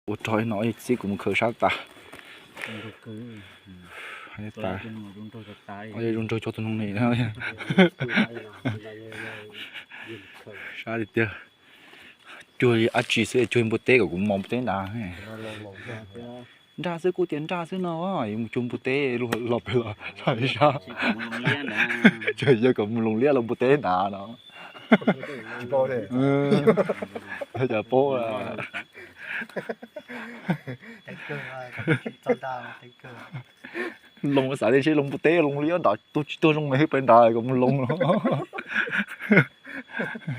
Ua rog no txib kuv mus khaws sab tas. Tas, zoo nraug cov tus noog ni. Sab tiag tiag. Cuag dab tsi xwb, cuag npua teb kom kuv mos npua teb nrad. Nraj xwb, kuj tias nraj xwb no, mus cuag npua teb los pem los sab. Tseem yog kom mus loos liab los npua teb nrad no. Cas paub. Loos xav tias ntshe loos npua teb, loos liab nrad, tuag tsis tuag zoo mas hwb pais nrad kom mus loos no.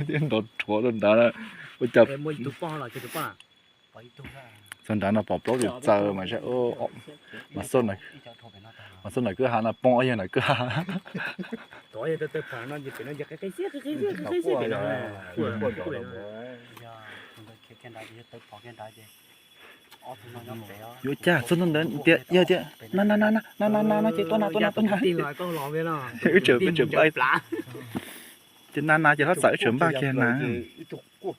Thiab nrov rhuav rau nrad, ua cas txog nrad no pom plaub tus txawm mas, mas xoj nram kwj ha no poob ob yawg nram kwj ha. Yuav cas txog ntawd tias yawg tias na na na na na na na ces tuaj na tuaj na tuaj na. Wb tseem, wb tseem npaj, ces na na ces hlob txawm wb tseem npaj kiag na. Ob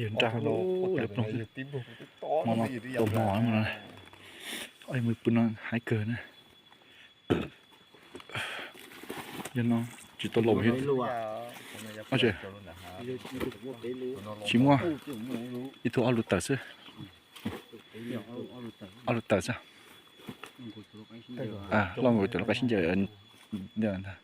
yawg nraj no, hmo no tau hmo no, ob yawg mus pw no hais kawg na. Yog no tsis tau los. Tsis muaj, ib tug ob lus tawm xwb. Ob lus tawm xwb. Lauj nkaus cov lub qab sib ncaws ntag.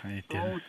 Hais tias